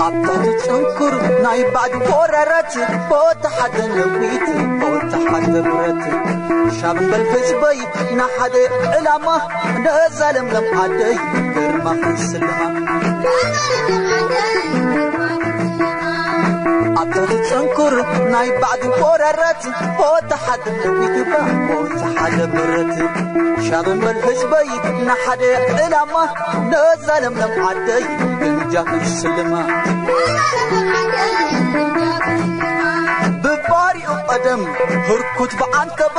ኣብታ ትጽንኩር ናይ ባዕዲ ወረረት፣ ቦታ ሓደ ነዊት፣ ቦታ ሓደ ብረት። ሻብ በል ህዝበይ ንሓደ ዕላማ፣ ነዛ ለምለም ዓደይ ግርማ ክንስልማ። ኣብታ ትጽንኩር ናይ ባዕዲ ወረረት፣ ቦታ ሓደ ነዊት፣ ቦታ ሓደ ብረት። ሻብ በል ህዝበይ ንሓደ ዕላማ፣ ነዛ ለምለም ዓደይ ግምጃ ክንስልማ። ብባሪኡ ቀደም ህርኩት ብዓንተበ፣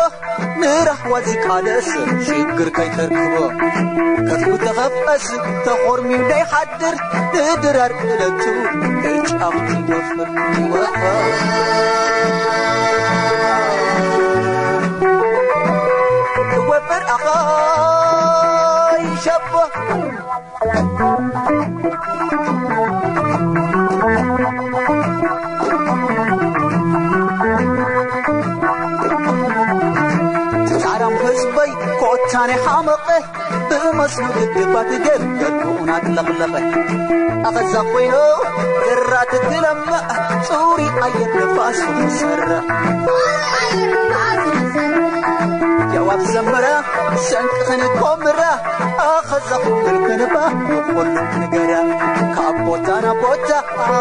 ንራህዋ ዝቃለስ ሽግር ከይተርክቦ። ከፍኡ ተኸፍአስ ተኾርሚዩ ዘይሓድር፣ ንድራር ክእለቱ እጫም ይወፍር፣ ይወፍር። ወፍር ኣኻ ይሸቦ። ጻዕራም ህዝበይ ኮታነ ሓመቐ፣ ብመስሉ ግድባት ገርገርኩን ኣጥለቕለቐ። ኣኸዛ ኮይኑ ዝራእቲ ክለምዕ፣ ጽሩይ ኣየር ንፋስ ክሰርዕ። የዋብ ዘምራ ሰንቂ ክንኮምራ፣ ኣኸዛ ክብል ክንባ ንኹሉ ንገራ። ካብ ቦታ ናብ ቦታ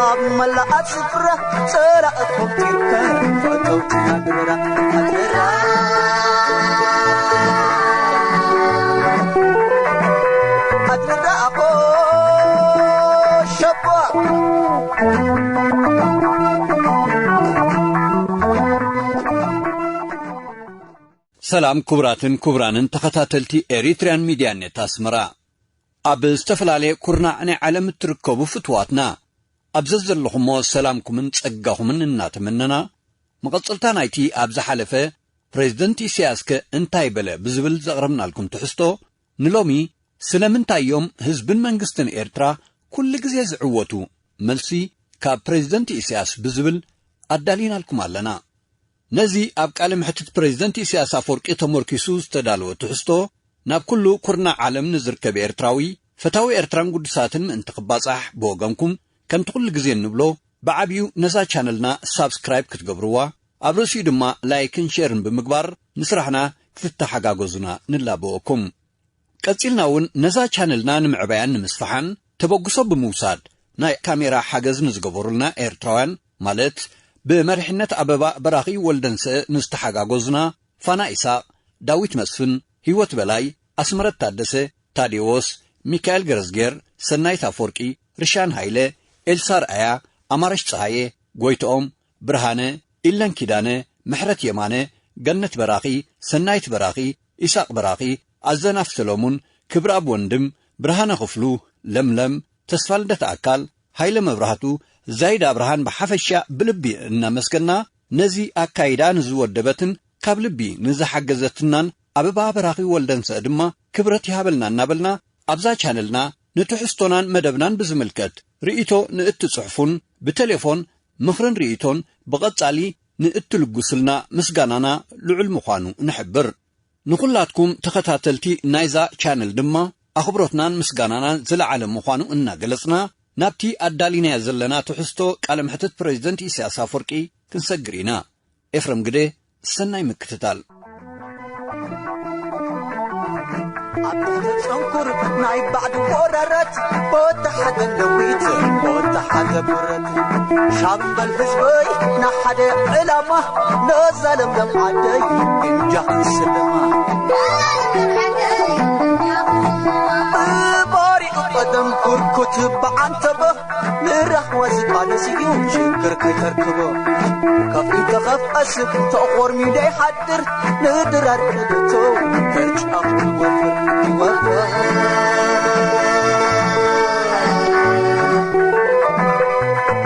ኣብ መላኣ ስፍራ፣ ጸላእኩም ቲርካ ፈተውትና ግብራ። ኣድራ፣ ኣድራ ኣቦ ሸቦ። ሰላም ክቡራትን ክቡራንን ተኸታተልቲ ኤሪትሪያን ሚድያ ኔት ኣስመራ። ኣብ ዝተፈላለየ ኩርናዕ ናይ ዓለም እትርከቡ ፍትዋትና፣ ኣብ ዘዘለኹሞ ሰላምኩምን ጸጋኹምን እናተመነና፣ መቐጸልታ ናይቲ ኣብ ዝሓለፈ ፕሬዝደንት ኢሳያስከ እንታይ በለ ብዝብል ዘቕረብናልኩም ትሕዝቶ፣ ንሎሚ ስለምንታይ እዮም ህዝብን መንግስትን ኤርትራ ኩሉ ግዜ ዝዕወቱ? መልሲ ካብ ፕሬዝደንት ኢሳያስ ብዝብል ኣዳሊናልኩም ኣለና። ነዚ ኣብ ቃለ መሕትት ፕሬዝደንት ኢሳያስ ኣፈወርቂ ተመርኪሱ ዝተዳለወ ትሕዝቶ፣ ናብ ኩሉ ኩርናዕ ዓለም ንዝርከብ ኤርትራዊ፣ ፈታዊ ኤርትራን ግዱሳትን ምእንቲ ክባጻሕ፣ ብወገንኩም ከምቲ ኩሉ ግዜ እንብሎ፣ ብዓቢኡ ነዛ ቻነልና ሳብስክራይብ ክትገብርዋ፣ ኣብ ርእሲኡ ድማ ላይክን ሼርን ብምግባር ንስራሕና ክትተሓጋገዙና ንላበወኩም። ቀጺልና እውን ነዛ ቻነልና ንምዕባያን ንምስፋሓን ተበግሶ ብምውሳድ ናይ ካሜራ ሓገዝ ንዝገበሩልና ኤርትራውያን፣ ማለት ብመሪሕነት ኣበባ በራኺ ወልደንሰ ንዝተሓጋገዙና ፋና ኢሳቕ፣ ዳዊት መስፍን፣ ህይወት በላይ፣ ኣስመረት ታደሰ፣ ታዴዎስ፣ ሚካኤል ገረዝጌር፣ ሰናይት ኣፈወርቂ፣ ርሻን ሃይለ፣ ኤልሳ ርኣያ፣ ኣማረሽ ጸሃየ፣ ጎይትኦም፣ ብርሃነ፣ ኢለን ኪዳነ፣ ምሕረት የማነ፣ ገነት በራኺ፣ ሰናይት በራኺ፣ ኢሳቕ በራኺ፣ ኣዘናፍ ሰሎሙን፣ ክብረኣብ ወንድም፣ ብርሃነ ክፍሉ፣ ለምለም፣ ተስፋልደት ኣካል፣ ሃይለ መብራህቱ፣ ዛይድ ኣብርሃን ብሓፈሻ ብልቢ እናመስገና፣ ነዚ ኣካይዳ ንዝወደበትን ካብ ልቢ ንዝሓገዘትናን ኣበባ በራኺ ወልደንሰእ ድማ ክብረት ይሃበልና እናበልና፣ ኣብዛ ቻነልና ንትሕዝቶናን መደብናን ብዝምልከት ርእይቶ ንእትጽሕፉን ብቴሌፎን ምኽርን ርእይቶን ብቐጻሊ ንእትልግሱልና ምስጋናና ልዑል ምዃኑ ንሕብር። ንኹላትኩም ተኸታተልቲ ናይዛ ቻነል ድማ ኣኽብሮትናን ምስጋናናን ዝለዓለ ምዃኑ እናገለጽና፣ ናብቲ ኣዳሊናዮ ዘለና ትሕዝቶ ቃለ መሕትት ፕሬዝደንት ኢሳያስ ኣፈወርቂ ክንሰግር ኢና። ኤፍረም ግደ፣ ሰናይ ምክትታል። ኣብ ትሕቲ ጽንኩር ናይ ባዕዲ ወረረት፣ ቦታ ሓደ ነዊት፣ ቦታ ሓደ ብረት። ሻምበል ህዝበይ ንሓደ ዕላማ፣ ነዛ ለምለም ዓደይ ግምጃ ክንስልማ። ብባሪኡ ቀደም ኩርኩት ብዓንተበ፣ ንራህዋ ዝቃለስ እዩ ሽግር ከይተርክቦ። ከፍኢ ተኸፍአስ ተኾርሚዩ ደይሓድር፣ ንድራር ክልቶ ተጫፉ ይወፍር፣ ይወፍር።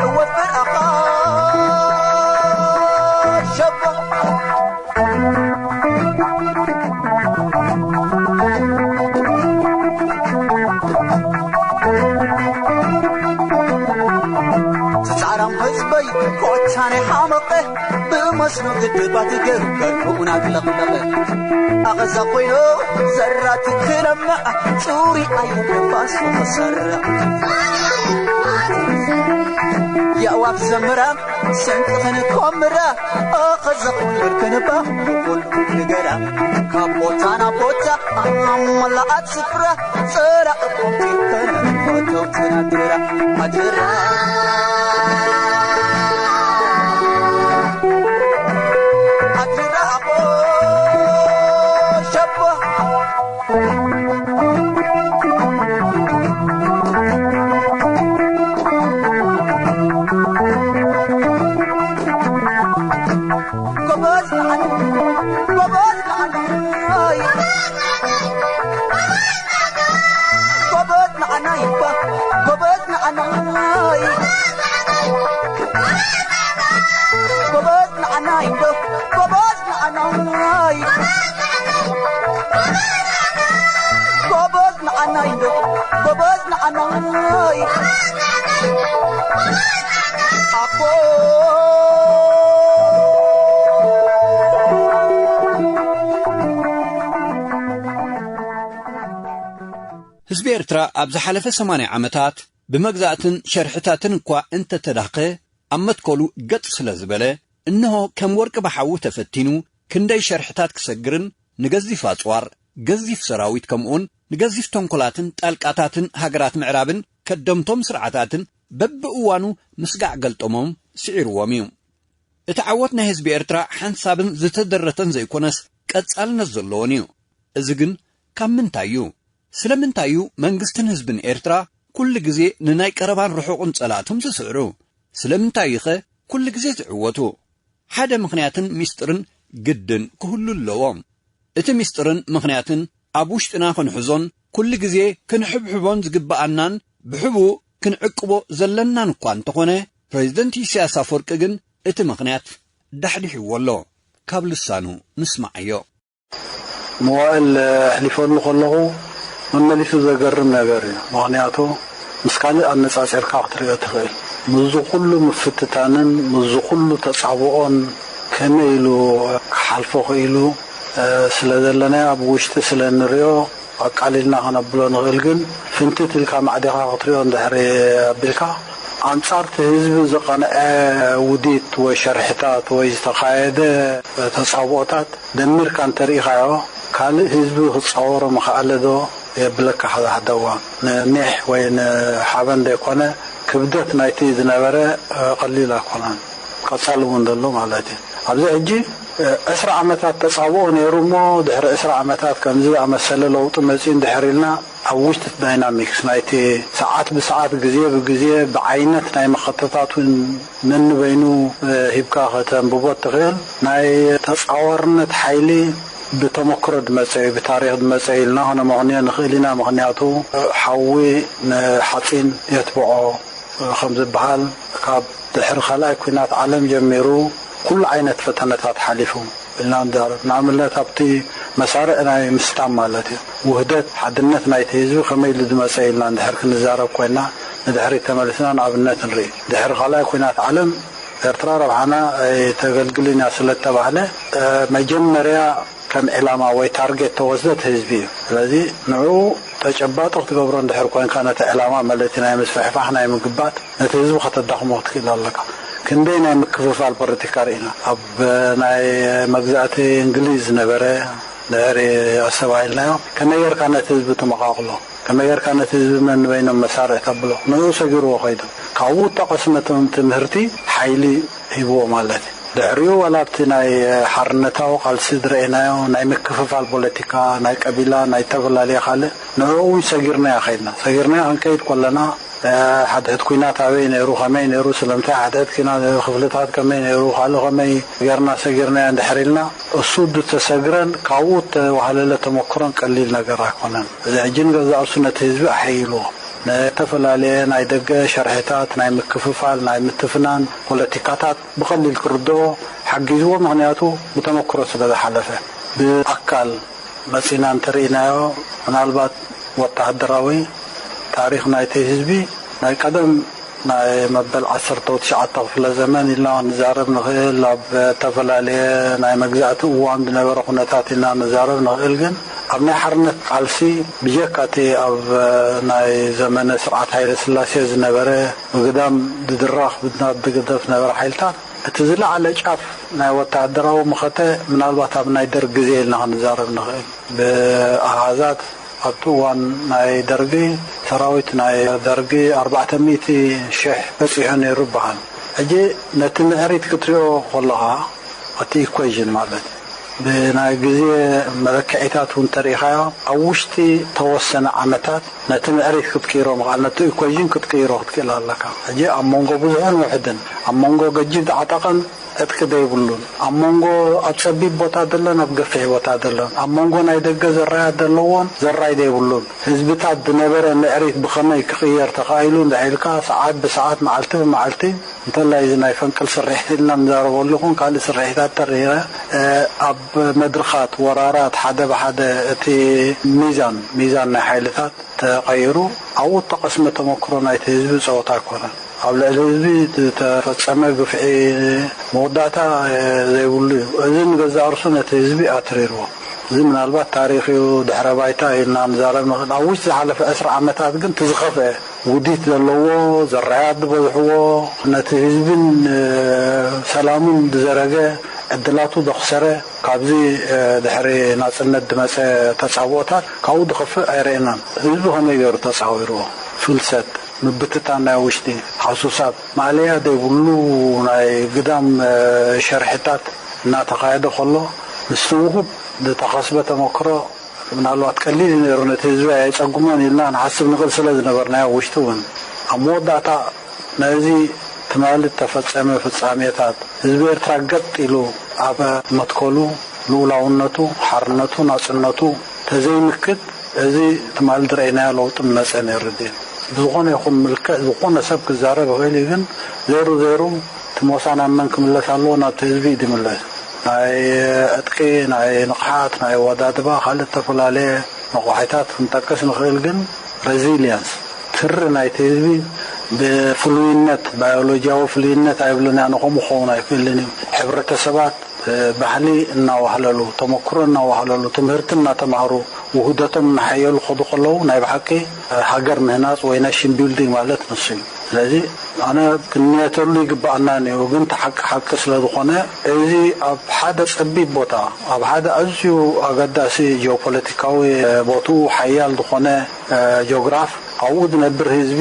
ይወፍር ኣኻ ሸቦ። ጻዕራም ህዝበይ ኮታ ናይ ሓመቐ፣ ብመስኖ ግድባት ገርገር ብኡን ኣጥለቕለቐ። ኣኸዛ ኮይኑ ዘራቲ ክለምዕ፣ ጽሩይ ኣየር ንፋስ ክሰርዕ። የእዋፍ ዘምራ፣ ሰንጥቕን ኮምራ፣ ኸዘኹልክን ባኹል ንገራ። ካብ ቦታ ናብ ቦታ ኣብ መላኣት ስፍራ፣ ጽራቕ ቆምቲ ከነ ፈተውቲ ናድራ። ኣድራ፣ ኣድራ ኣቦ ሸቦ። ጎበዝ ንዓና፣ ጎበዝ ንዓና፣ ኣይ። ጎበዝ ንዓና ይባ፣ ጎበዝ ንዓና፣ ኣይ። ጎበዝ ንዓና ይንዶ፣ ጎበዝ ንዓና፣ ኣይ። ጎበዝ ንዓና ይንዶ፣ ጎበዝ ንዓና፣ ኣይ። ኣቦ። ህዝቢ ኤርትራ ኣብ ዝሓለፈ ሰማንያ ዓመታት ብመግዛእትን ሸርሕታትን እኳ እንተተዳኸ፣ ኣብ መትከሉ ገጥ ስለ ዝበለ፣ እንሆ ከም ወርቂ ብሓዊ ተፈቲኑ፣ ክንደይ ሸርሕታት ክሰግርን፣ ንገዚፍ ኣጽዋር፣ ገዚፍ ሰራዊት፣ ከምኡውን ንገዚፍ ተንኮላትን ጣልቃታትን ሃገራት ምዕራብን ከደምቶም ስርዓታትን በብእዋኑ ምስጋዕ ገልጠሞም ስዒርዎም እዩ። እቲ ዓወት ናይ ህዝቢ ኤርትራ ሓንሳብን ዝተደረተን ዘይኮነስ ቀጻልነት ዘለዎን እዩ። እዚ ግን ካብ ምንታይ እዩ? ስለምንታይ እዩ መንግስትን ህዝብን ኤርትራ ኩሉ ግዜ ንናይ ቀረባን ርሑቕን ጸላእቶም ዝስዕሩ? ስለምንታይ እዩ ኸ ኩሉ ግዜ ዝዕወቱ? ሓደ ምኽንያትን ሚስጥርን ግድን ክህሉ ኣለዎ። እቲ ሚስጥርን ምኽንያትን ኣብ ውሽጥና ክንሕዞን ኩሉ ግዜ ክንሕብሕቦን ዝግብኣናን ብሕቡእ ክንዕቅቦ ዘለናን እኳ እንተኾነ፣ ፕሬዚደንት ኢሳያስ ኣፈወርቂ ግን እቲ ምኽንያት ዳሕዲሕዎ ኣሎ። ካብ ልሳኑ ንስማዓዮ። መዋእል ኣሕሊፈሉ ከለኹ መመሊሱ ዘገርም ነገር እዩ። ምኽንያቱ ምስ ካልእ ኣነጻጺርካ ክትሪኦ ትኽእል። ምስዚ ኩሉ ምፍትታንን ምስዚ ኩሉ ተጻብኦን ከመይ ኢሉ ክሓልፎ ክኢሉ፣ እ፣ ስለ ዘለናዮ ኣብ ውሽጢ ስለ እንሪኦ ኣቃሊልና ከነብሎ ንኽእል። ግን ፍንትት ኢልካ ማዕዲኻ ክትሪኦ እንድሕሪ ኣቢልካ፣ ኣንጻር እቲ ህዝቢ ዝቐንዐ ውዲት ወይ ሸርሕታት ወይ ዝተኻየደ ተጻብኦታት ደሚርካ እንተሪኢኻዮ፣ ካልእ ህዝቢ ክጻወሮ ምኽኣለ ዶ የብለካ? ሓደ ሓደ እዋን ንኒሕ ወይ ንሓበን ዘይኮነ፣ ክብደት ናይቲ ዝነበረ፣ እ፣ ቀሊል ኣይኮነን። ቀጻሊ እውን ዘሎ ማለት እዩ። ኣብዚ ሕጂ፣ እ፣ ዕስራ ዓመታት ተጻብኦ ነይሩ እሞ፣ ድሕሪ ዕስራ ዓመታት ከምዚ ዝኣመሰለ ለውጢ መጺኡ እንድሕር ኢልና፣ ኣብ ውሽጢ እቲ ዳይናሚክስ ናይቲ ሰዓት ብሰዓት፣ ግዜ ብግዜ፣ ብዓይነት ናይ መኸተታት እውን ነንበይኑ፣ እ፣ ሂብካ ከተንብቦ እትኽእል ናይ ተጻዋርነት ሓይሊ ብተመክሮ ዝመጸ እዩ፣ ብታሪኽ ዝመጸ እዩ ኢልና ኸነመኽንዮ ንኽእል ኢና። ምኽንያቱ፣ እ፣ ሓዊ ንሓጺን የትብዖ፣ እ፣ ከም ዝበሃል፣ ካብ ድሕሪ ካልኣይ ኲናት ዓለም ጀሚሩ ኩሉ ዓይነት ፈተነታት ሓሊፉ ኢልና ንዛረብ። ንኣብነት፣ ኣብቲ መሳርዕ ናይ ምስታም ማለት እዩ፣ ውህደት፣ ሓድነት ናይቲ ህዝቢ ከመይ ኢሉ ዝመጸ ኢልና እንድሕር ክንዛረብ ኮይና፣ ንድሕሪት ተመሊስና ንኣብነት ንርኢ። ድሕሪ ካልኣይ ኲናት ዓለም ኤርትራ ረብሓና ኣይተገልግልን እያ ስለ እተባህለ፣ እ፣ መጀመርያ ከም ዒላማ ወይ ታርጌት ተወስደት ህዝቢ እዩ። ስለዚ ንዕኡ ተጨባጢ ክትገብሮ እንድሕር ኮንካ፣ ነቲ ዕላማ ማለት ናይ ምስፍሕፋሕ ናይ ምግባት፣ ነቲ ህዝቢ ከተዳኽሞ ክትክእል ኣለካ። ክንደይ ናይ ምክፍፋል ፖለቲካ ርኢና። ኣብ ናይ መግዛእቲ እንግሊዝ ዝነበረ ድሕሪ ኣስተባሂልናዮ፣ ከመይ ጌርካ ነቲ ህዝቢ ትመቓቕሎ? ከመይ ጌርካ ነቲ ህዝቢ ነንበይኖም መሳርዕ ተብሎ? ንዕኡ ሰጊርዎ ከይዱ። ካብኡ እተቐስመ ትም-፣ ትምህርቲ ሓይሊ ሂብዎ ማለት እዩ። ድሕሪኡ ዋላ ኣብቲ ናይ ሓርነታዊ ቃልሲ ዝረኣናዮ ናይ ምክፍፋል ፖለቲካ፣ ናይ ቀቢላ፣ ናይ ዝተፈላለየ ካልእ፣ ንዕኡ እውን ሰጊርናዮ ከይድና። ሰጊርናዮ ክንከይድ ከለና፣ እ፣ ሓድሕድ ኲናት ኣበይ ነይሩ፣ ከመይ ነይሩ፣ ስለምንታይ ሓድሕድ ኲናት ነይሩ፣ ክፍልታት ከመይ ነይሩ፣ ካልእ ከመይ ጌርና ሰጊርናዮ እንድሕር ኢልና፣ እሱ ዝተሰግረን ካብኡ እተዋህለለ ተመክሮን ቀሊል ነገር ኣይኮነን። እዚ ሕጂ ንገዛእ ርእሱ ነቲ ህዝቢ ኣሐይልዎ። ንተፈላለየ ናይ ደገ ሸርሕታት ናይ ምክፍፋል፣ ናይ ምትፍናን ፖለቲካታት ብቐሊል ክርድኦ ሓጊዝዎ፣ ምኽንያቱ ብተመክሮ ስለ ዝሓለፈ። ብኣካል መጺና እንተርኢናዮ፣ ምናልባት ወተሃደራዊ ታሪኽ ናይቲ ህዝቢ ናይ ቀደም ናይ መበል ዓሰርተ ትሽዓተ ክፍለ ዘመን ኢልና ክንዛረብ ንኽእል። ኣብ እተፈላለየ ናይ መግዛእቲ እዋን ዝነበረ ኩነታት ኢልና ንዛረብ ንኽእል። ግን ኣብ ናይ ሓርነት ቃልሲ ብጀካ እቲ ኣብ ናይ ዘመነ ስርዓት ሃይለ ስላሴ ዝነበረ ብግዳም ድድራኽ ብናት ድግደፍ ዝነበረ ሓይልታት፣ እቲ ዝለዓለ ጫፍ ናይ ወተሃደራዊ መኸተ ምናልባት ኣብ ናይ ደርግ ግዜ ኢልና ክንዛረብ ንኽእል። ብኣሃዛት ኣብቲ እዋን ናይ ደርጊ ሰራዊት ናይ ደርጊ ኣርባዕተ ሚእቲ ሽሕ በፂሑ ነይሩ ይበሃል። ሕጂ ነቲ ምዕሪት ክትሪኦ ከለኻ እቲ ኢኩዌዥን ማለት ብናይ ግዜ መለክዒታት እውን ተሪኢኻዮ ኣብ ውሽጢ ተወሰነ ዓመታት ነቲ ምዕሪት ክትቅይሮ ምኽኣል ነቲ ኢኩዌዥን ክትቅይሮ ክትክእል ኣለካ። ሕጂ ኣብ መንጎ ብዙሕን ውሕድን ኣብ መንጎ ገጂብ ተዓጠቐን ዕጥቂ ዘይብሉን ኣብ መንጎ ኣብ ጸቢብ ቦታ ደለን ኣብ ገፊሕ ቦታ ደለን ኣብ መንጎ ናይ ደገ ዘራያት ዘለዎን ዘራይ ዘይብሉን ህዝብታት ዝነበረ ምዕሪት ብኸመይ ክቕየር ተኻኢሉ እንድዒ ኢልካ ሰዓት ብሰዓት መዓልቲ ብመዓልቲ እንተላይ እዚ ናይ ፈንቅል ስርሒት ኢልና ንዛረበሉ ይኹን ካልእ ስርሒታት ተሪረ ኣብ መድርኻት ወራራት ሓደ ብሓደ እቲ ሚዛን ሚዛን ናይ ሓይልታት ተቐይሩ ኣብኡ እተቐስመ ተመክሮ ናይቲ ህዝቢ ጸወታ ኣይኮነን። ኣብ ልዕሊ ህዝቢ ዝተፈጸመ ግፍዒ መወዳእታ ዘይብሉ እዩ። እዚ ንገዛእ ርእሱ ነቲ ህዝቢ ኣትሪርዎ። እዚ ምናልባት ታሪኽ እዩ፣ ድሕረ ባይታ ኢልና ንዛረብ ንኽእል። ኣብ ውሽጢ ዝሓለፈ ዕስራ ዓመታት ግን እቲ ዝኸፍአ ውዲት ዘለዎ፣ ዘራያት ዝበዝሕዎ፣ ነቲ ህዝብን ሰላሙን ዝዘረገ፣ ዕድላቱ ዘኽሰረ፣ ካብዚ ድሕሪ ናጽነት ዝመጸ ተጻብኦታት ካብኡ ዝኸፍእ ኣይረኤናን። ህዝቢ ከመይ ገይሩ ተጻዊርዎ? ፍልሰት፣ ምብትታን ናይ ውሽጢ፣ ሃሱሳት፣ ማእለያ ዘይብሉ ናይ ግዳም ሸርሕታት እናተኻየደ ከሎ፣ ምስቲ ውሁድ ዝተኸስበ ተመክሮ ምናልባት ቀሊል እዩ ነይሩ፣ ነቲ ህዝቢ ኣየጸግሞን ኢልና ንሓስብ ንኽእል ስለ ዝነበርና፣ ኣብ ውሽጢ እውን ኣብ መወዳእታ ነዚ ትማሊ እተፈጸመ ፍጻሜታት፣ ህዝቢ ኤርትራ ገጥ ኢሉ ኣብ መትከሉ፣ ልኡላውነቱ፣ ሓርነቱ፣ ናጽነቱ ተዘይምክት፣ እዚ ትማሊ ዝረኣይናዮ ለውጢ ምመጸ ነይሩ ድዩ? ብዝኾነ ይኹን ምልክዕ፣ ዝኾነ ሰብ ክዛረብ ይኽእል እዩ፣ ግን ዘይሩ ዘይሩ እቲ ሞሳ ናብ መን ክምለስ ኣለዎ? ናብቲ ህዝቢ እዩ ዝምለስ። ናይ ዕጥቂ፣ ናይ ንቕሓት፣ ናይ ኣወዳድባ፣ ካልእ እተፈላለየ መቑሓይታት ክንጠቅስ ንኽእል፣ ግን ሬዚሊየንስ፣ ትሪ ናይቲ ህዝቢ ብፍሉይነት፣ ባዮሎጂያዊ ፍሉይነት ኣይብልን፣ ኣነ ከምኡ ክኸውን ኣይክእልን እዩ። ሕብረተሰባት፣ እ፣ ባህሊ እናዋህለሉ፣ ተመክሮ እናዋህለሉ፣ ትምህርቲ እናተማህሩ፣ ውህደቶም እናሓየሉ ክኸዱ ከለዉ፣ ናይ ብሓቂ፣ እ፣ ሃገር ምህናጽ ወይ ናሽን ቢልዲንግ ማለት ንሱ እዩ። ስለዚ ኣነ ክንንየተሉ ይግብኣና ነይሩ፣ ግን እቲ ሓቂ ሓቂ ስለ ዝኾነ፣ እዚ ኣብ ሓደ ጸቢብ ቦታ፣ ኣብ ሓደ ኣዝዩ ኣገዳሲ ጂኦፖለቲካዊ፣ እ፣ ቦትኡ ሓያል ዝኾነ፣ እ፣ ጂኦግራፍ፣ ኣብኡ ዝነብር ህዝቢ፣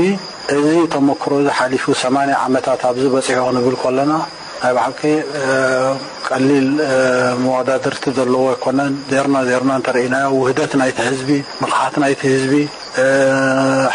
እዚ ተመክሮ እዚ ሓሊፉ ሰማንያ ዓመታት ኣብዚ በጺሑ ክንብል ከለና፣ ናይ ብሓቂ፣ እ፣ ቀሊል፣ እ፣ መወዳድርቲ ዘለዎ ኣይኮነን። ዜርና ዜርና እንተርኢናዮ፣ ውህደት ናይቲ ህዝቢ፣ ንቕሓት ናይቲ ህዝቢ፣ እ፣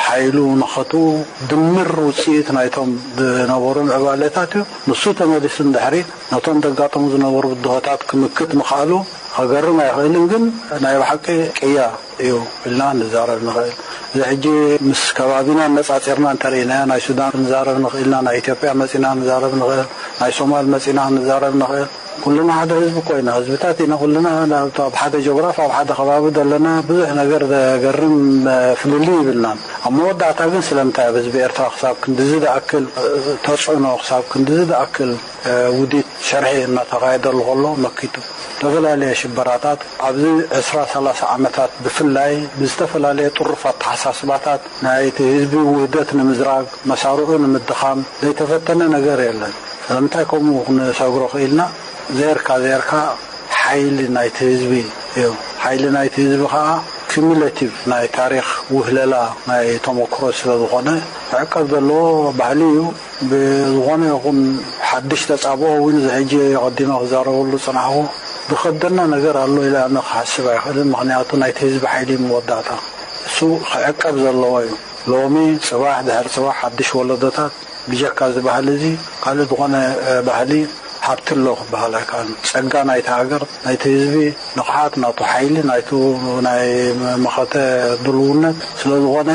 ሓይሉ፣ ንኸትኡ፣ ድምር ውጽኢት ናይቶም ዝነበሩ ምዕባለታት እዩ። ንሱ ተመሊሱ እንድሕሪ ነቶም ዘጋጠሙ ዝነበሩ ብድሆታት ክምክት ምኽኣሉ፣ ከገርም ኣይኽእልን፣ ግን ናይ ብሓቂ ቅያ እዩ ኢልና ንዛረብ ንኽእል። እዚ ሕጂ ምስ ከባቢና ኣነጻጺርና እንተርኢናዮ፣ ናይ ሱዳን ክንዛረብ ንኽእል ኢና፣ ናይ ኢትዮጵያ መጺና ክንዛረብ ንኽእል፣ ናይ ሶማል መጺና ክንዛረብ ንኽእል። ኩልና ሓደ ህዝቢ እኮ ኢና፣ ህዝብታት ኢና ኩልና፣ ናብ፣ ኣብ ሓደ ጂኦግራፍ፣ ኣብ ሓደ ከባቢ ዘለና ብዙሕ ነገር ዘገርም፣ እ፣ ፍልልይ ይብልናን። ኣብ መወዳእታ ግን ስለምንታይ ኣብ ህዝቢ ኤርትራ ክሳብ ክንድዚ ዝኣክል፣ እ፣ ተጽዕኖ፣ ክሳብ ክንድዚ ዝኣክል፣ እ፣ ውዲት ሸርሒ እናተኻየደሉ ከሎ መኪቱ? ዝተፈላለየ ሽበራታት ኣብዚ ዕስራ ሰላሳ ዓመታት ብፍላይ ብዝተፈላለየ ጥሩፍ ኣተሓሳስባታት ናይቲ ህዝቢ ውህደት ንምዝራግ፣ መሳርዑ ንምድኻም ዘይተፈተነ ነገር የለን። ስለምንታይ ከምኡ ክንሰግሮ ክኢልና? ዜርካ ዜርካ ሓይሊ ናይቲ ህዝቢ እዩ። ሓይሊ ናይቲ ህዝቢ ከኣ ኪሙሌቲቭ ናይ ታሪኽ ውህለላ ናይ ተመክሮ ስለ ዝኾነ ክዕቀብ ዘለዎ ባህሊ እዩ። ብዝኾነ ይኹን ሓድሽ ተጻብኦ እውን እዚ ሕጂ ኣቐዲመ ክዛረበሉ ዝጸናሕኩ ዝኸብደና ነገር ኣሎ ኢለ ኣነ ክሓስብ ኣይኽእልን። ምኽንያቱ ናይቲ ህዝቢ ሓይሊ እዩ መወዳእታ። እሱ ክዕቀብ ዘለዎ እዩ። ሎሚ፣ ጽባሕ፣ ድሕሪ ጽባሕ ሓድሽ ወለዶታት ብጀካ እዚ ባህሊ እዚ ካልእ ዝኾነ፣ እ፣ ባህሊ ሃብቲ ኣሎ ክበሃል ኣይከኣልን። ጸጋ ናይቲ ሃገር፣ ናይቲ ህዝቢ ንቕሓት፣ ናቱ ሓይሊ፣ ናይቱ ናይ መኸተ ድልውነት ስለ ዝኾነ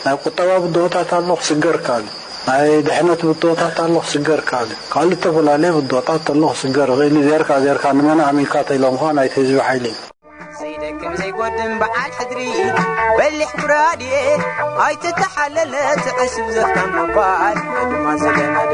ናይ ቁጠባ ብድሆታት ኣሎ ክስገር ይከኣል እዩ። ናይ ድሕነት ብድሆታት ኣሎ ክስገር ይከኣል እዩ። ካልእ ዝተፈላለየ ብድሆታት ኣሎ ክስገር ይኽእል እዩ። ዜርካ ዜርካ ንመን ኣሚንካ ተኢሎምኻ ናይቲ ህዝቢ ሓይሊ እዩ። ዘይደክም ዘይጎድም በዓል ሕድሪ በሊሕ ጉራዴ ኣይትተሓለለ ትዕስብ ዘፍካ ምባል ድማ ዝለመደ።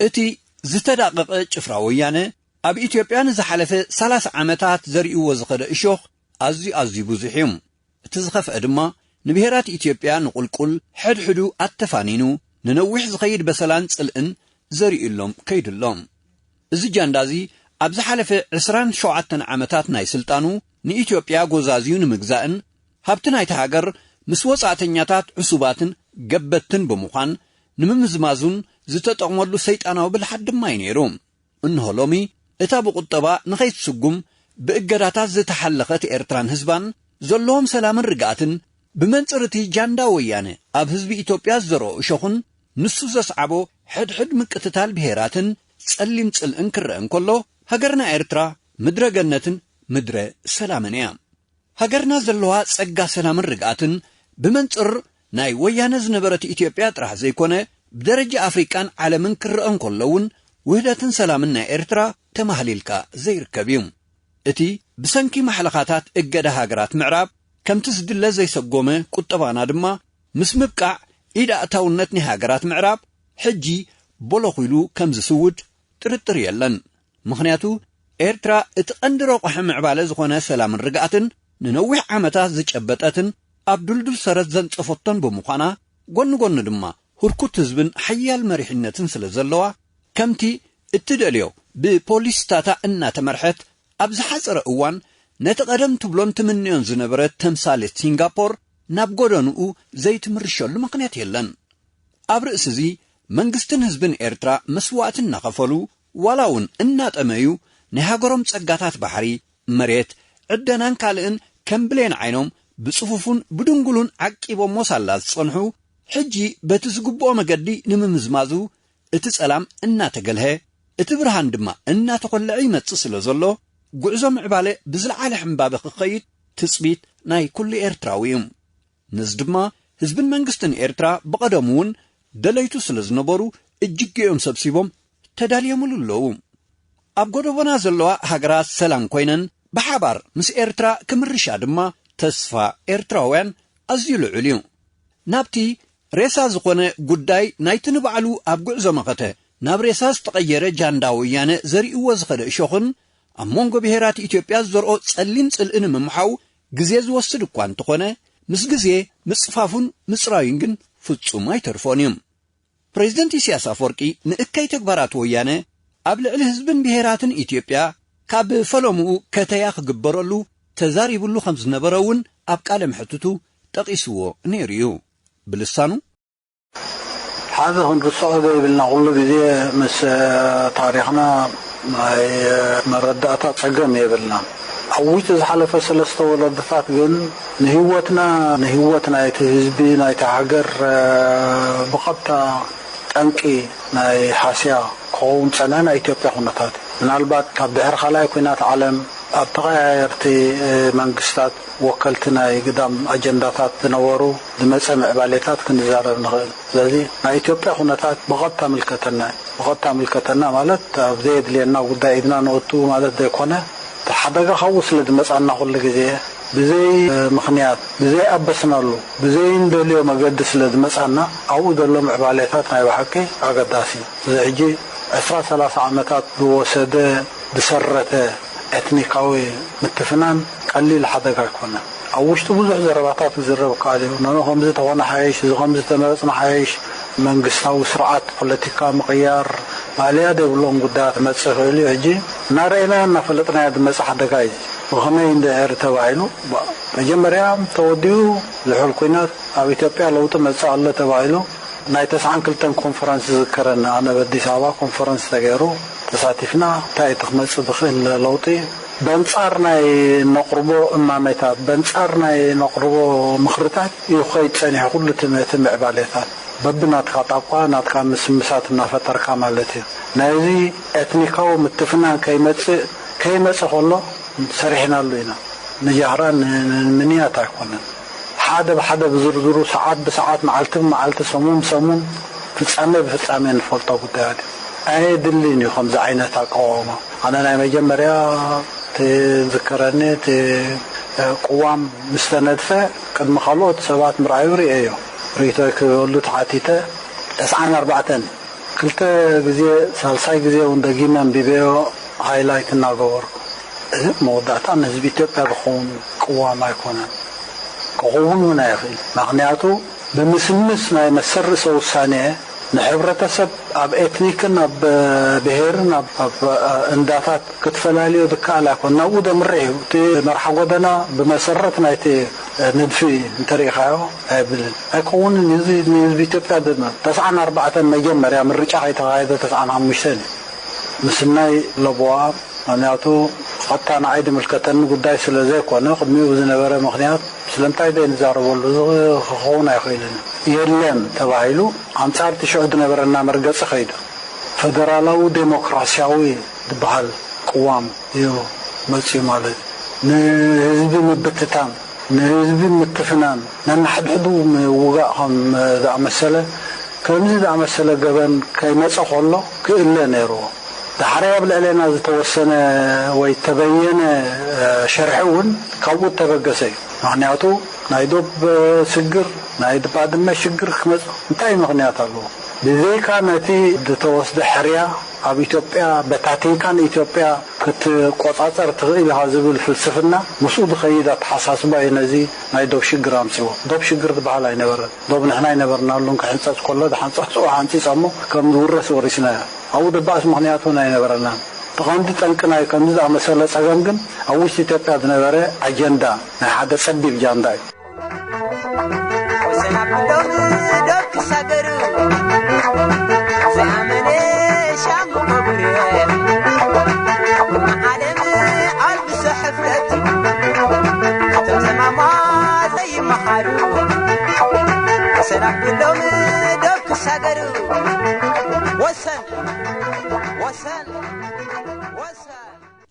እቲ ዝተዳቐቐ ጭፍራ ወያነ ኣብ ኢትዮጵያ ንዝሓለፈ ሰላሳ ዓመታት ዘርእዎ ዝኸደ እሾኽ ኣዝዩ ኣዝዩ ብዙሕ እዩ። እቲ ዝኸፍአ ድማ ንብሄራት ኢትዮጵያ ንቑልቁል ሕድሕዱ ኣተፋኒኑ ንነዊሕ ዝኸይድ በሰላን ጽልእን ዘርእሎም ከይዱ ኣሎ። እዚ ጃንዳ እዚ ኣብ ዝሓለፈ ዕስራን ሸውዓተን ዓመታት ናይ ስልጣኑ ንኢትዮጵያ ጎዛዝዩ ንምግዛእን ሃብቲ ናይቲ ሃገር ምስ ወጻእተኛታት ዕሱባትን ገበትን ብምዃን ንምምዝማዙን ዝተጠቕመሉ ሰይጣናዊ ብልሓት ድማ እዩ ነይሩ። እንሆ ሎሚ እታ ብቁጠባ ንኸይትስጉም ብእገዳታት ዝተሓለኸት ኤርትራን ህዝባን ዘለዎም ሰላምን ርግኣትን ብመንጽር እቲ ጃንዳ ወያነ ኣብ ህዝቢ ኢትዮጵያ ዝዘርኦ እሾኽን ንሱ ዘስዓቦ ሕድሕድ ምቅትታል ብሄራትን ጸሊም ጽልእን ክረአ እንከሎ፣ ሃገርና ኤርትራ ምድረ ገነትን ምድረ ሰላምን እያ። ሃገርና ዘለዋ ጸጋ ሰላምን ርግኣትን ብመንጽር ናይ ወያነ ዝነበረት ኢትዮጵያ ጥራሕ ዘይኮነ፣ ብደረጃ ኣፍሪቃን ዓለምን ክረአ እንከሎ እውን ውህደትን ሰላምን ናይ ኤርትራ ተማህሊልካ ዘይርከብ እዩ። እቲ ብሰንኪ ማሕለኻታት እገዳ ሃገራት ምዕራብ ከምቲ ዝድለ ዘይሰጎመ ቁጠባና ድማ ምስ ምብቃዕ ኢድ ኣእታውነት ናይ ሃገራት ምዕራብ ሕጂ ቦሎኽ ኢሉ ከም ዝስውድ ጥርጥር የለን። ምኽንያቱ ኤርትራ እቲ ቀንዲ ረቋሒ ምዕባለ ዝኾነ ሰላምን ርግኣትን ንነዊሕ ዓመታት ዝጨበጠትን ኣብ ድልዱል ሰረት ዘንጸፈቶን ብምዃና፣ ጎኒ ጎኒ ድማ ህርኩት ህዝብን ሓያል መሪሕነትን ስለ ዘለዋ፣ ከምቲ እትደልዮ ብፖሊስታታ እናተመርሐት ኣብ ዝሓጸረ እዋን ነቲ ቀደም ትብሎን ትምንዮን ዝነበረት ተምሳሌት ሲንጋፖር ናብ ጎደንኡ ዘይትምርሸሉ ምኽንያት የለን። ኣብ ርእሲ እዚ መንግስትን ህዝብን ኤርትራ መስዋእቲ እናኸፈሉ ዋላ እውን እናጠመዩ ናይ ሃገሮም ጸጋታት ባሕሪ፣ መሬት፣ ዕደናን ካልእን ከም ብሌን ዓይኖም ብጽፉፉን ብድንጉሉን ዓቂቦሞ ሳላ ዝጸንሑ፣ ሕጂ በቲ ዝግብኦ መገዲ ንምምዝማዙ እቲ ጸላም እናተገልሀ፣ እቲ ብርሃን ድማ እናተኾለዐ ይመጽእ ስለ ዘሎ፣ ጉዕዞ ምዕባለ ብዝለዓለ ሕምባበ ክኸይድ ትጽቢት ናይ ኩሉ ኤርትራዊ እዩ። ነዚ ድማ ህዝብን መንግስትን ኤርትራ ብቐደሙ እውን ደለይቱ ስለ ዝነበሩ እጅግኦም ሰብሲቦም ተዳልዮምሉ ኣለዉ። ኣብ ጎደቦና ዘለዋ ሃገራት ሰላም ኮይነን ብሓባር ምስ ኤርትራ ክምርሻ ድማ ተስፋ ኤርትራውያን ኣዝዩ ልዑል እዩ። ናብቲ ሬሳ ዝኾነ ጉዳይ ናይቲ ንባዕሉ ኣብ ጉዕዞ መኸተ ናብ ሬሳ ዝተቐየረ ጃንዳ ወያነ ዘርእዎ ዝኸደ እሾኽን ኣብ መንጎ ብሄራት ኢትዮጵያ ዝዘርኦ ጸሊም ጽልኢ ንምምሓው ግዜ ዝወስድ እኳ እንተኾነ፣ ምስ ግዜ ምጽፋፉን ምጽራዩን ግን ፍጹም ኣይተርፎን እዩ። ፕሬዚደንት ኢሳያስ ኣፈወርቂ ንእከይ ተግባራት ወያነ ኣብ ልዕሊ ህዝብን ብሄራትን ኢትዮጵያ ካብ ፈለምኡ ከተያ ክግበረሉ ተዛሪብሉ ከም ዝነበረ እውን ኣብ ቃለ መሕትቱ ጠቒስዎ ነይሩ እዩ። ብልሳኑ ሓደ ክንርስዖ ዘይብልና፣ ኩሉ ግዜ ምስ ታሪኽና ናይ መረዳእታ ጸገም የብልናን። ኣብ ውሽጢ ዝሓለፈ ሰለስተ ወለዶታት ግን ንህይወትና፣ ንህይወት ናይቲ ህዝቢ፣ ናይቲ ሃገር፣ ብቐጥታ ጠንቂ ናይ ሃስያ ክኸውን ዝጸንሐ ናይ ኢትዮጵያ ኩነታት እዩ። ምናልባት ካብ ድሕሪ ካልኣይ ኲናት ዓለም ኣብ ተቐያየርቲ መንግስታት ወከልቲ ናይ ግዳም ኣጀንዳታት ዝነበሩ ዝመጸ ምዕባሌታት ክንዛረብ ንኽእል። ስለዚ ናይ ኢትዮጵያ ኩነታት ብቐጥታ ምልከተና እዩ። ብቐጥታ ምልከተና ማለት ኣብ ዘየድልየና ጉዳይ ኢድና ነእቱ ማለት ዘይኮነ፣ እቲ ሓደጋ ካብኡ ስለ ዝመጻና ኩሉ ግዜ ብዘይ ምኽንያት፣ ብዘይ ኣበስናሉ፣ ብዘይ እንደልዮ መገዲ ስለ ዝመጻና ኣብኡ ዘሎ ምዕባሌታት ናይ ብሓቂ ኣገዳሲ እዩ። እዚ ሕጂ ዕስራ ሰላሳ ዓመታት ዝወሰደ ዝሰረተ ኤትኒካዊ ምትፍናን ቀሊል ሓደጋ ኣይኮነን። ኣብ ውሽጡ ብዙሕ ዘረባታት ክዝረብ ይከኣል እዩ። ነኖ ከምዚ ተኾነ ሓይሽ፣ እዚ ከምዚ ተመረጽና ሓይሽ፣ መንግስታዊ ስርዓት ፖለቲካ ምቕያር፣ ማእለያ ዘይብሎም ጉዳያት ክመጽእ ይኽእል እዩ። ሕጂ እናረኣይናዮ እናፈለጥናዮ ዝመጽእ ሓደጋ እዩ። ብኸመይ እንድሕር ተባሂሉ፣ መጀመርያ ተወዲኡ ዝሑል ኲናት ኣብ ኢትዮጵያ ለውጢ መጽእ ኣሎ ተባሂሉ፣ ናይ ተስዓን ክልተን ኮንፈረንስ ዝዝከረኒ፣ ኣነ ኣብ ኣዲስ ኣበባ ኮንፈረንስ ተገይሩ ተሳቲፍና፣ እንታይ እቲ ክመጽእ ዝኽእል ለውጢ በንጻር ናይ ነቕርቦ እማሜታት፣ በንጻር ናይ ነቕርቦ ምኽርታት እዩ ክኸይድ ጸኒሑ፣ ኩሉ እቲ እቲ ምዕባሌታት በብናትካ ጣቋ ናትካ ምስምሳት እናፈጠርካ ማለት እዩ። ናይዚ ኤትኒካዊ ምትፍናን ከይመጽእ፣ ከይመጽእ ከሎ ሰሪሕናሉ ኢና። ንጃህራን ን-፣ ን-፣ ንምንያት ኣይኮነን። ሓደ ብሓደ ብዝርዝሩ፣ ሰዓት ብሰዓት፣ መዓልቲ ብመዓልቲ፣ ሰሙን ብሰሙን ፍጻሜ ብፍጻሜ ንፈልጦ ጉዳያት እዩ። ኣየድልን እዩ ከምዚ ዓይነት ኣቃውማ። ኣነ ናይ መጀመርያ እቲ ዝከረኒ እቲ፣ እ፣ ቅዋም ምስ ተነድፈ ቅድሚ ካልኦት ሰባት ምርኣዩ ርእየዮ። ርእይቶይ ክህበሉ ተሓቲተ። ተስዓን ኣርባዕተን ክልተ ግዜ፣ ሳልሳይ ግዜ እውን ደጊመ ኣንቢበዮ። ሃይላይት እናገበርኩ፣ እዚ መወዳእታ ንህዝቢ ኢትዮጵያ ዝኸውን ቅዋም ኣይኮነን፣ ክኸውን እውን ኣይኽእል። ምኽንያቱ ብምስምስ ናይ መሰል ርእሰ ውሳኔ ንሕብረተሰብ ኣብ ኤትኒክን ኣብ ብሄርን ኣብ ኣብ እንዳታት ክትፈላልዮ ዝከኣል ኣይኮን። ናብኡ ደምርሕ እዩ። እቲ መርሓ ጎደና ብመሰረት ናይቲ ንድፊ እንተሪኢኻዮ ኣይብልን። ኣይከውንን እዩ። እዚ ንህዝቢ ኢትዮጵያ ድማ ተስዓን ኣርባዕተን መጀመርያ ምርጫ ከይተኻየደ ተስዓን ሓሙሽተን እዩ። ምስናይ ለቦዋ፣ ምኽንያቱ ቀጥታ ንዓይ ዝምልከተኒ ጉዳይ ስለ ዘይኮነ፣ ቅድሚኡ ብዝነበረ ምኽንያት ስለምንታይ ዘይንዛረበሉ? እዚ ክኸውን ኣይኽእልን። የለን ተባሂሉ ኣንጻር እቲ ሽዑ ዝነበረና መርገጺ ከይዱ። ፈደራላዊ ዴሞክራሲያዊ ዝበሃል ቅዋም እዩ መጺኡ ማለት እዩ። ንህዝቢ ምብትታን፣ ንህዝቢ ምትፍናን፣ ነንሓድሕዱ ምውጋእ ከም ዝኣመሰለ፣ ከምዚ ዝኣመሰለ ገበን ከይመጸ ከሎ ክእለ ነይርዎ። ዳሕራይ ኣብ ልዕሌና ዝተወሰነ ወይ ተበየነ፣ እ፣ ሸርሒ እውን ካብኡ እተበገሰ እዩ። ምኽንያቱ ናይ ዶብ ሽግር፣ ናይ ባድመ ሽግር ክመጽእ እንታይ ምኽንያት ኣለዎ? ብዘይካ ነቲ ዝተወስደ ሕርያ ኣብ ኢትዮጵያ በታቲንካ ንኢትዮጵያ ክትቆጻጸር ትኽእል ኢኻ ዝብል ፍልስፍና፣ ምስኡ ዝኸይድ ኣተሓሳስባ እዩ ነዚ ናይ ዶብ ሽግር ኣምጺዎ። ዶብ ሽግር ዝበሃል ኣይነበረን። ዶብ ንሕና ኣይነበርናሉን። ክሕንጸጽ ከሎ ዝሓንጸጽዎ ሓንጺጸሞ ከም ዝውረስ ወሪስናዮ። ኣብኡ ደባእስ ምኽንያት እውን ኣይነበረናን። እቲ ቀንዲ ጠንቂ ናይ ከምዚ ዝኣመሰለ ጸገም ግን ኣብ ውሽጢ ኢትዮጵያ ዝነበረ ኣጀንዳ ናይ ሓደ ጸቢብ ጃንዳ እዩ። ወሰን ኣቢሎም ዶብ ክሳገሩ፣ ዝኣመነ ሻሙ መጉርየ፣ ንዓለም ኣልብሶ ሕፍረት፣ እቶም ሰማማ ዘይመሃሩ። ወሰን ኣቢሎም ዶብ ክሳገሩ፣ ወሰን፣ ወሰን፣ ወሰን።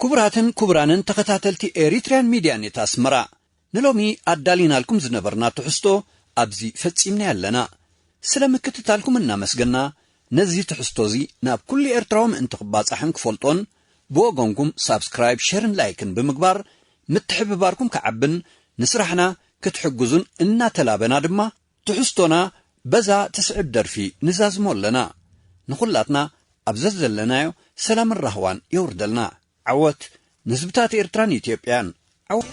ክቡራትን ክቡራንን ተኸታተልቲ ኤሪትሪያን ሚድያ ኔት ኣስመራ፣ ንሎሚ ኣዳሊናልኩም ዝነበርና ትሕዝቶ ኣብዚ ፈጺምና ኣለና። ስለ ምክትታልኩም እናመስገና፣ ነዚ ትሕዝቶ እዚ ናብ ኩሉ ኤርትራዊ ምእንቲ ክባጻሕን ክፈልጦን፣ ብወገንኩም ሳብስክራይብ፣ ሸርን ላይክን ብምግባር ምትሕብባርኩም ክዓብን ንስራሕና ክትሕግዙን እናተላበና ድማ፣ ትሕዝቶና በዛ ትስዕብ ደርፊ ንዛዝሞ ኣለና። ንኹላትና ኣብ ዘዘለናዮ ሰላምን ራህዋን የውርደልና። ዓወት ንህዝብታት ኤርትራን ኢትዮጵያን። ዓወት።